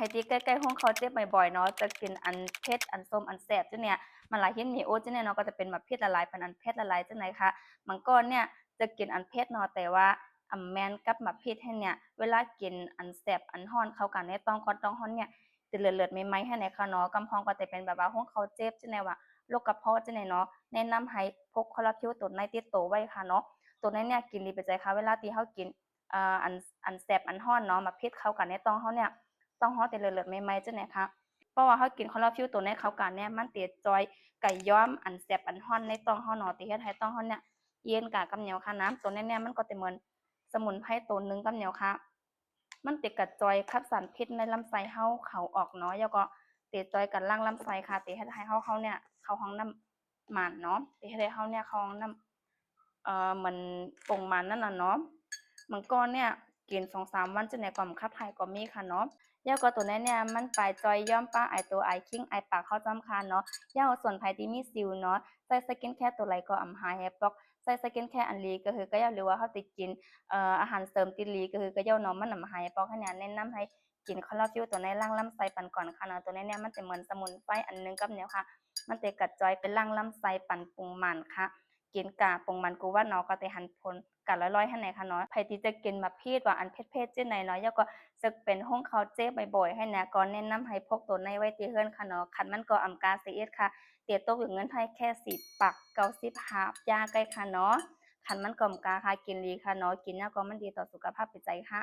ໃຜທີ່ໃກ້ໆ ຫົວເຂົ້າເຈັບບໍ່ອຍໆ ເນາະ ຈະກິນອັນເຜັດ ອັນສົ້ມ ອັນແຊບຈັ່ງເນີ້ຍ ມັນຫຼາຍຮີດມີໂອດຈັ່ງເນີ້ຍເນາະ ກໍຈະເປັນໝາກພິດຫຼາຍໆ ເປັນອັນເຜັດຫຼາຍໆ ຈັ່ງໃດຄະ. ບາງຄົນເນີ້ຍຈະກິນອັນເຜັດເນາະ ແຕ່ວ່າອຳແມ່ນກັບໝາກພິດຫັ້ນເນີ້ຍ ເວລາກິນອັນແຊບອັນຮ້ອນເຂົ້າກັນໃນຕ້ອງຮ້ອນ ຕ້ອງຮ້ອນເນີ້ຍ ຈະເລືອດໆ ໄໝ້ໆ ຫັ້ນແຫຼະຄະເນາະ. ກຳພ້ອງກໍຈະເປັນແບບວ່າຫົວເຂົ້າເຈັບຈັ່ງໃດວ່າ ໂລກກະເພາະຈັ່ງໃດເນາະ ແນະນຳໃຫ້ພົກຄອລລາຟິວໂຕໃນຕິດໂຕໄວ້ຄະເນາະ. ໂຕໃນເນີ້ຍກິນດີເປັນໃຈຄະ ເວລາທີ່ເຮົາກິນ ເອີ ອັນ ອັນແຊບອັນຮ້ອນເນາະ ໝາກພິດເຂົ້າກັນໃນຕ້ອງເຮົາເນີ້ຍ ຕ້ອງເຮົາຈະເລືອດໆ ໄໝ້ໆ ຈັ່ງໃດຄະ. ເພາະວ່າເຮົາກິນຄອລລາຟິວໂຕໃນເຂົ້າກັນເນີ້ຍ ມັນຈະຊ່ອຍກະຍ້ອມອັນແຊບອັນຮ້ອນໃນຕ້ອງເຮົາເນາະ ຈະເຮັດໃຫ້ຕ້ອງເຮົາເນີ້ຍເຢັນກະກຳໜຽວຄະນະ. ໂຕໃນເນີ້ຍມັນກໍຈະເໝືອນສະໝຸນໄພໂຕໜຶ່ງກຳໜຽວຄະ ມັນຈະກະຈອຍຂັບສານພິດໃນລຳໄສ້ເຮົາເຂົ້າອອກເນາະ ແລ້ວກໍຈະຈອຍກັນລ້າງລຳໄສ້ຄະ ຈະເຮັດໃຫ້ເຮົາ ເຮົາເນີ້ຍເຂົ້າຫ້ອງນ້ຳໝານເນາະ ຈະເຮັດໃຫ້ເຮົາເນີ້ຍເຂົ້າຫ້ອງນ້ຳ ເອີ ເໝືອນປົງໝານນັ້ນນະເນາະ. ບາງຄົນເນີ້ຍກິນສອງສາມວັນຈັ່ງໃດກໍບໍ່ຂັບຖ່າຍກໍມີຄະເນາະ. ແລ້ວກໍໂຕໃນເນີ້ຍມັນໄປຈອຍຍ້ອມປະອາຍໂຕ ອາຍຄິງ ອາຍປາກເຮົາພ້ອມຄະເນາະ. ແລ້ວສ່ວນໃຜທີ່ມີສິວເນາະ ໃຊ້ສະກິນແຄໂຕໃດກໍອຳຫາຍໃຫ້ປອກ ໃຊ້ສະກິນແຄອັນດີກໍຄືກະເຈົ້າ ຫຼືວ່າເຮົາຈະກິນ ເອີ ອາຫານເສີມທີ່ດີກໍຄືກະເຈົ້າເນາະ ມັນອຳຫາຍໃຫ້ປອກຫັ້ນນະ ແນະນຳໃຫ້ ກິນຄອລລາຟິວໂຕໃນລ້າງລຳໄສ້ປັນກ່ອນຄະເນາະ. ໂຕໃນເນີ້ຍມັນຈະເໝືອນສະໝຸນໄພອັນໜຶ່ງກຳໜຽວຄະ ມັນຈະກະຈອຍໄປລ້າງລຳໄສ້ປັນປົງໝານຄະ ກິນກະປົງໝານກູວັນເນາະ ກໍຈະຫັນຜົນກະລອຍໆ ຫັ້ນແຫຼະຄະເນາະ. ໃຜທີ່ຈະກິນໝາກພິດວ່າອັນເຜັດໆ ຈັ່ງໃດເນາະ ແລ້ວກໍຈະເປັນຫົວເຂົ້າເຈັບບໍ່ອຍໆ ຫັ້ນນະ ກໍແນະນຳໃຫ້ພົກໂຕໃນໄວ້ທີ່ເຮືອນຄະເນາະ. ຂັນມັນກໍອຳກາຊິເອັດຄະ ຈະຕົກຢູ່ເງິນໄທແຄ່ສີ່ປາກເກົ້າສິບຫ້າປຽໄກຄະເນາະ. ຂັນມັນກໍອຳກາຄະ ກິນດີຄະເນາະ ກິນແລ້ວກໍມັນດີຕໍ່ສຸຂະພາບຈິດໃຈຄະ.